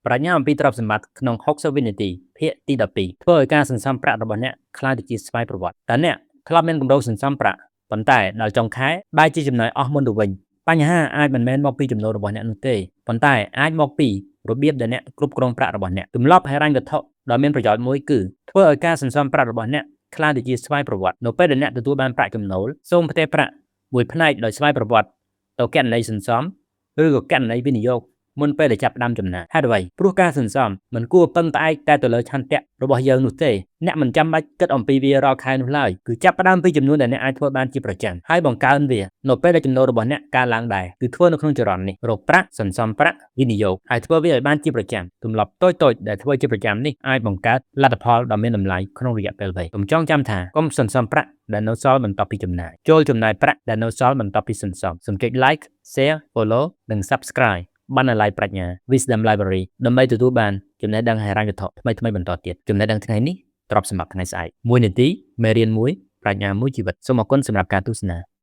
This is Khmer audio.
ប្រាជ្ញាអំពីទ្រព្យសម្បត្តិក្នុង60វិនាទីភាគទី12ធ្វើឲ្យការសន្សំប្រាក់របស់អ្នកក្លាយទៅជាស្វ័យប្រវត្តិតើអ្នកធ្លាប់មានគម្រោងសន្សំប្រាក់ប៉ុន្តែដល់ចុងខែបែរជាចំណាយអស់មុនទៅវិញបញ្ហាអាចមិនមែនមកពីចំណូលរបស់អ្នកនោះទេប៉ុន្តែអាចមកពីរបៀបដែលអ្នកគ្រប់គ្រងប្រាក់របស់អ្នកទម្លាប់ហិរញ្ញវត្ថុដ៏មានប្រយោជន៍មួយគឺធ្វើឲ្យការសន្សំប្រាក់របស់អ្នកក្លាយទៅជាស្វ័យប្រវត្តិនៅពេលដែលអ្នកទទួលបានប្រាក់ចំណូលសូមផ្ទេរប្រាក់មួយផ្នែកដោយស្វ័យប្រវត្តិទៅគណនីសន្សំឬក៏គណនីវិនិយោគមុនពេលដែលចាប់ផ្ដើមចំណាយហេតុអ្វីព្រោះការសន្សំមិនគួរពឹងផ្អែកតែទៅលើឆន្ទៈរបស់យើងនោះទេអ្នកមិនចាំបាច់គិតអំពីវារាល់ខែនោះឡើយគឺចាប់ផ្ដើមពីចំនួនដែលអ្នកអាចធ្វើបានជាប្រចាំហើយបង្កើនវានៅពេលដែលចំណូលរបស់អ្នកកើនឡើងដែរគឺធ្វើនៅក្នុងចរន្តនេះរកប្រាក់សន្សំប្រាក់វិនិយោគហើយធ្វើវាឲ្យបានជាប្រចាំទម្លាប់តូចៗដែលធ្វើជាប្រចាំនេះអាចបង្កើតលទ្ធផលដ៏មានតម្លៃក្នុងរយៈពេលវែងកុំចងចាំថាកុំសន្សំប្រាក់ដែលនៅសល់បន្ទាប់ពីចំណាយចូលចំណាយប្រាក់ដែលនៅសល់បន្ទាប់ពីសន្សំសូមចុច like share follow និង subscribe បណ្ណាល័យប្រាជ្ញា Wisdom Library ដើម្បីទទួលបានចំណេះដឹងហិរញ្ញវត្ថុថ្មីៗបន្តទៀតចំណេះដឹងថ្ងៃនេះទ្រព្យសម្បត្តិថ្ងៃស្អែក1នាទីមេរៀន1ប្រាជ្ញាមួយជីវិតសូមអរគុណសម្រាប់ការទស្សនា។